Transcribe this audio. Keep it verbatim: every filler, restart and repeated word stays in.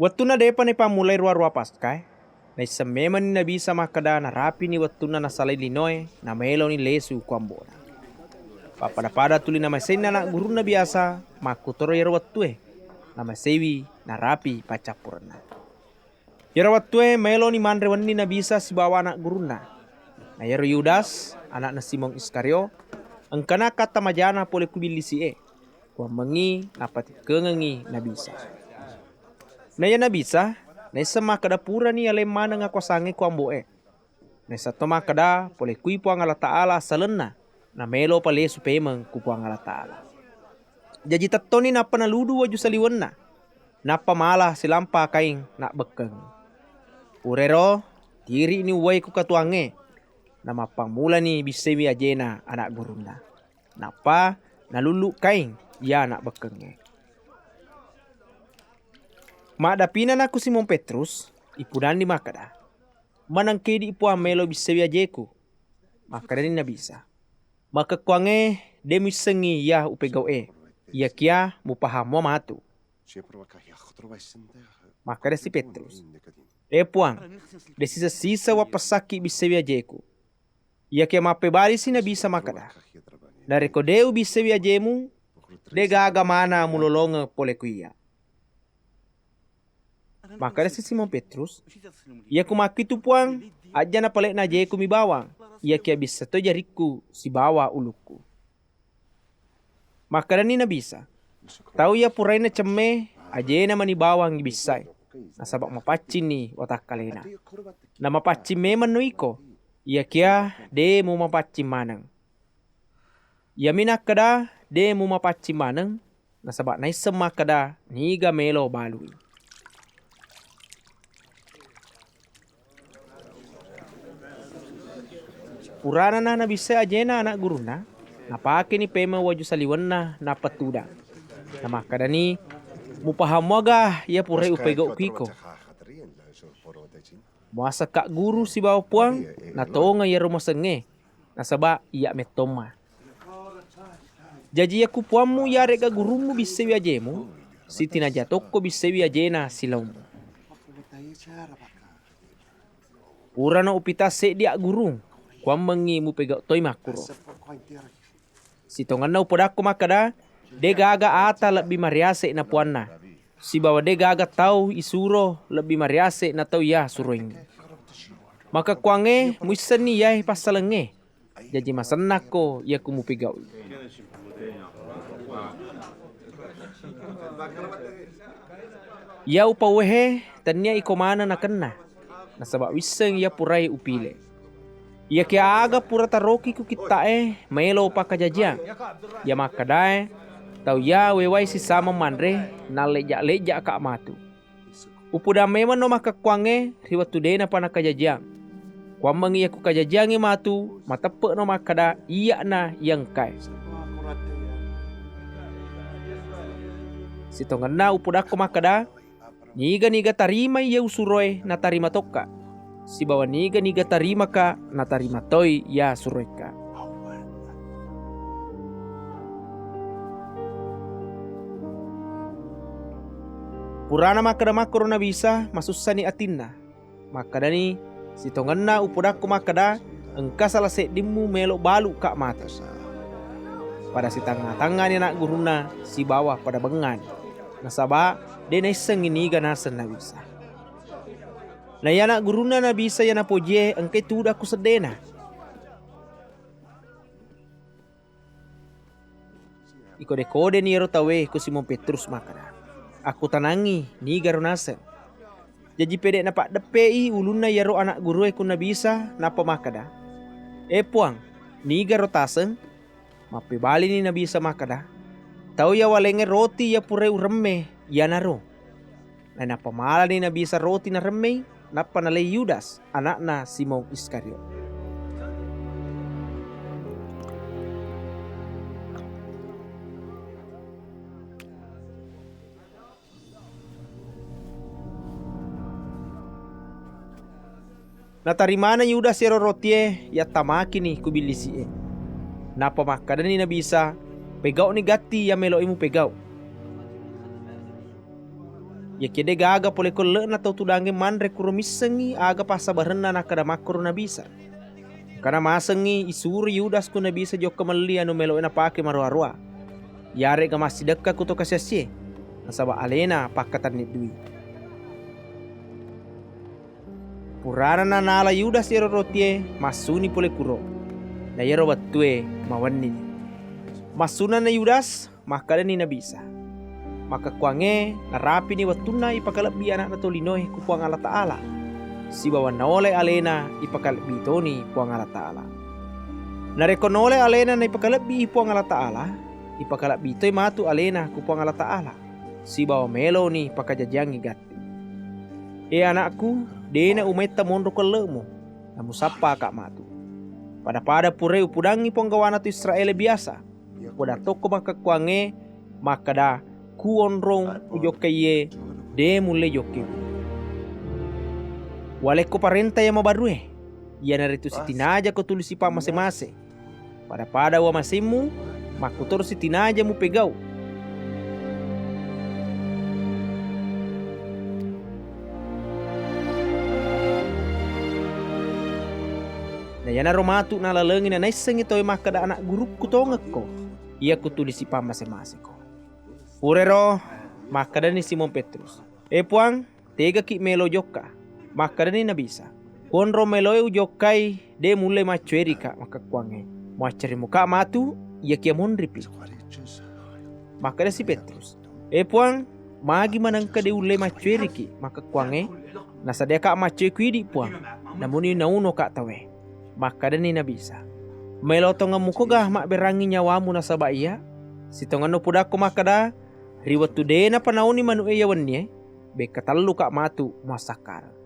Wettunna dé'pa napammulai ruwa-ruwa Paskaé, naisseng mémenni Nabi Isa makkeda narapini wettunna nasalai linoé, namaéloni lésu ku ambo'na. Pappada-pada tuli namaséinna ana' gurunna biyasa, makkutoro iyaro wettué, namaséiwi narapi paccappurenna. Iyaro wettué maéloni manré wenni Nabi Isa sibawa ana' gurunna. Na iyaro Yudas, ana'na Simon Iskariot, engkana akkatta majana polé ku billisi'é. Kuwammengngi nappatikkengengngi Nabi Isa. Naiya Nabi Isa, naisseng makkeda purani yaleng maneng akuwasangngé ku ambo'é. Naisseng to makkeda polé kui Puwang Allataala assalenna, namélopa lésu pémeng ku Puwang Allataala. Jaji tettoni nappa naludu waju saliwenna, nappa mala silampa kaing nabbekkengngi. Purairo, tiri'ni uwai ku katuwangngé, namappammulani bissaiwi ajéna ana' gurunna. Nappa nalullu kaing iya ana' bekkengngé. Maddapinana ku Simon Petrus, ipudanni makkeda, "Manengka idi' Puwang mélo bissaiwi ajéku?" Makkedani Nabi Isa, "Makkekkuwangngé dé' muissengngi iya upégau'é, iyakiya mupahang mua matu." Makkedasi Petrus, "É Puwang, dé' siseng-siseng wappessakki bissaiwi ajéku." Iyakiya mappébalisi Nabi Isa makkeda, "Narékko dé' ubissaiwi ajému, dé' gaga mana mulolongeng polé ku iyya." Makkedasi Simon Petrus, "Iyaku makkitu Puwang, ajja napale'na ajéku mi bawang, iyakiya bissa toi jarikku sibawa ulukku." Makkedani Nabi Isa, "Tau iya purainna cemme, ajéna mani bawang ibissai, nasaba mapaccinni watakkaléna. Namapaccing mémenno iko, iyakiya dé' mumapaccing maneng." Iyami nakkeda, "Dé' mumapaccing maneng," nasaba naisseng makkeda niga mélo balui. Purana na nabissai ajéna ana' gurunna, napakéni pémeng waju saliwenna nappa tudang. Namakkedani, "Mupahang muaga iya purai upégau'ku iko? Muasengka guru sibawa Puwang, natongeng iyaro muasengngé, nasaba iyya mettomma. Jaji iyaku Puwammu iyaré'ga gurummu bissaiwi ajému, sitinaja tokko bissaiwi ajéna silaommu. Purano upita séddi aggurung, kuwammengngi mupégau toi makkuro. Sitongenna upodakko makkeda, dé' gaga ata lebbi mariasé' na puwanna, sibawa dé' gaga tau isuro lebbi mariasé' na tau iya suroéngngi. Makkekkuwangngé muissenni iyaé passalengngé, jaji masennakko iyaku mupégau'i. Iya upauwéhé tenniya iko maneng nakenna, nasaba wisseng iya purai upilé. Iyakiya aga pura taroki ku kitta'é maélo pakkajajiyang, iya makkedaé, tau iya wéwai sisama manré nalléjja-léjja'ka matu. Upudang mémenno makkekkuwangngé ri wettu dé'napa nakajajiyang. Kuwammengngi iyaku kajajiyangngé matu, mateppe'no makkeda iyya'na iya engkaé. Sitongenna upudakko makkeda, niga-niga tarimai iya usuroé natarima tokka, sibawa niga-niga tarimaka natarima toi iya suroékka. Purana makkeda makkoro Nabi Isa, masussani atinna. Makkedani, sitongenna upodakko makkeda, engka sala séddimmu mélo balu'ka matu. Pada sitangnga-tangngani ana' gurunna sibawa pada bengngani, nasaba dé' naissengngi niga naseng Nabi Isa. Na iya ana' gurunna Nabi Isa iya napojiyé engkai tudang ku seddéna. Ikode-kodeni iyaro tauwé ku Simon Petrus makkeda, "Akkutanangngi, nigaro naseng?" Jaji pédé' napaddeppe'i ulunna iyaro ana' gurué ku Nabi Isa, nappa makkeda, "É Puwang, nigaro taseng?" Mappébalini Nabi Isa makkeda, "Tau iya walengngé roti iya puraé uremmé, iyanaro." Nainappa malani Nabi Isa roti naremmei, nappa nalei Yudas, ana'na Simon Iskariot. Natarimana Yudas iyaro rotié, yattamakini ku billisi'é. Nappa makkedani Nabi Isa, "Pégau'ni gatti iya mélo'i mupégau'." Iyakiya de' gaga pole ko elle'na tau tudangnge manre kuro missengngi aga passabarenna nakkeda makkoro Nabi Isa. Engkana masengngi isuroi Yudas ko Nabi Isa jokka melli anu melo'e napake maroa-roa. Iyare'ga massidekka ko to kasiassie, nasaba alena pakkatenni dui. Purana nanala Yudas ero rotie, massuni pole kuro. Na iyaro wettue mawennini. Massunanna Yudas, makkedani Nabi Isa, "Makkekkuangnge narapini wettunna ipakalebbi Ana'na Tolinoe ku Puang Allah Ta'ala, sibawa naolai alena ipakalebbi toni Puang Allah Ta'ala. Narekko naolai alena naipakalebbi Puang Allah Ta'ala, ipakalebbi toi matu alena ku Puang Allah Ta'ala, sibawa meloni pakajajiangngi gatti. E anakku, de'na umaitta monro ku elle'mu, namusappaka matu. Pada-pada purai upudangngi ponggawana tu Israele biasa, poda tokko makkekkuangnge makkeda, ku onrong ujokkaiye, de' mulle jokkewi. Walekko parenta iya mabarue, iyanaritu sitinajako tuli sipammase-mase. Pada-pada uwamasemmu, makkutoro sitinaja mupegau." Na iyanaro matu nalalengi nanaissengngi tauwe makkeda, "Ana' gurukku tongekko, iya kutuli sipammase-maseko." Purero makkedani Simon Petrus, "E Puang, tegaki melo jokka." Makkedani Nabi Isa, "Konro meloe ujokkai, de' mulle maccoerika makkekkuangnge. Muacceri muka matu, iyakiya monripi." Makkedasi Petrus, "E Puang, magi manengka de' ulle maccoeriki makkekkuangnge? Nasadiaka maccoi ku idi, Puang, namuni naunoka tauwe." Makkedani Nabi Isa, "Maelo tongeng mukoga mabberangngi nyawamu nasaba iya? Sitongenno pudakko makkeda, ri wettu de'napa nauni manu'e iya wennie, bekka telluka matu muassakkareng."